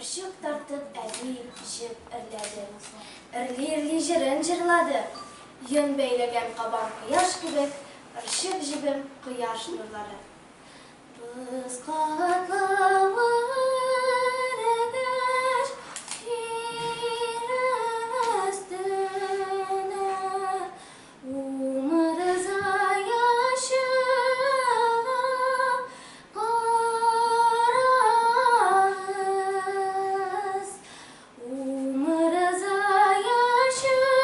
Орчык тартып әби җеп эрләде. Эрли-эрли җырын җырлады. Йон бәйләгән кабан кояш кебек, Орчык җебем кояш нурлары. Боз катлавы эрегәч, җир өстенә Умырзая чыга, карагыз. Умырзая чыга,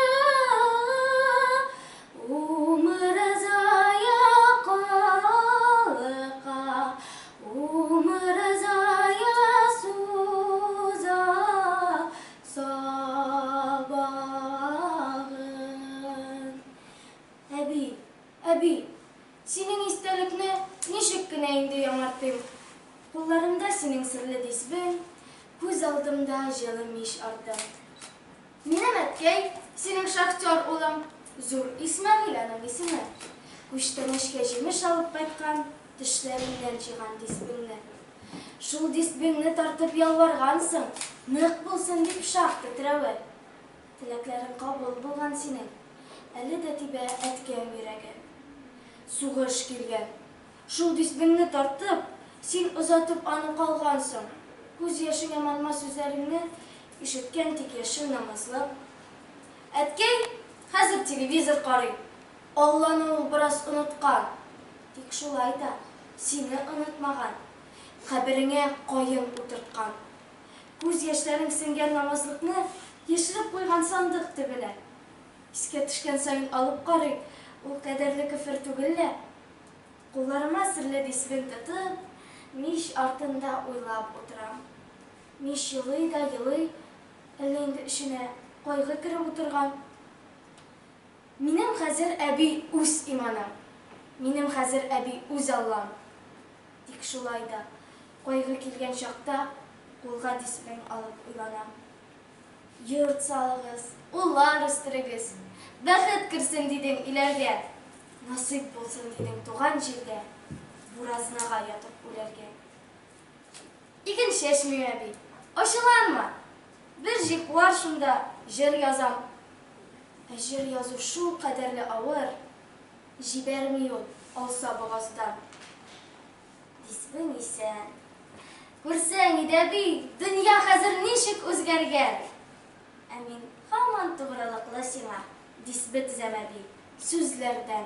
Умырзая калка, Умырзая суза сабагын. Әби, әби, синең истәлекне ничек кенә инде яңартыйм? Кулларымда синең серле дисбең, күз алдымда җылы мич арты. Минем әткәй, синең шахтер улың, Зур Исмәгыйль аның исеме. Күчтәнәчкә җимеш алып кайткан, Тешләреңнән җыйган дисбеңне. Шул дисбеңне тартып ялваргансың, Нык булсын дип шахта терәве. Теләкләрең кабул булган синең, Әле дә тибә әткәм йөрәге. Сугыш килгән. Шул дисбеңне тартып, син озатып аны калгансың. Күз яшеңә манма сүзләреңне ишеткән тик яшел намазлык. Әткәй хәзер телевизор карый. Алланы ул бераз оныткан. Тик шулай да сине онытмаган. Кабереңә каен утырткан. Күз яшьләрең сеңгән намазлыкны яшереп куйган сандык төбенә. Искә төшкән саен алып карый, ул кадәрле көфер түгел лә. Кулларыма серле дисбен тотып, мич артында уйлап утырам. Мич елый да елый, әллә инде эченә кайгы кереп утырган. Минем хәзер, әби, үз иманым. Минем хәзер, әби, үз Аллам. Тик шулай да, кайгы килгән чакта, кулга дисбең алып уйланам. Йорт салыгыз, уллар үстерегез, Бәхет керсен, дидең, өйләргә. Насыйп булсын, дидең, туган җирдә Буразнага ятып үләргә. Иген чәчмим, әби, ачуланма! Бер җил куар шунда, җыр язам. Ә җыр язу шул кадәрле авыр, Җибәрми ул алса богаздан. Дисбең исән. Күрсәң иде, әби, дөнья хәзер ничек үзгәргән! Ә мин һаман тугрылыклы сиңа, дисбе тезәм, әби, сүзләрдән.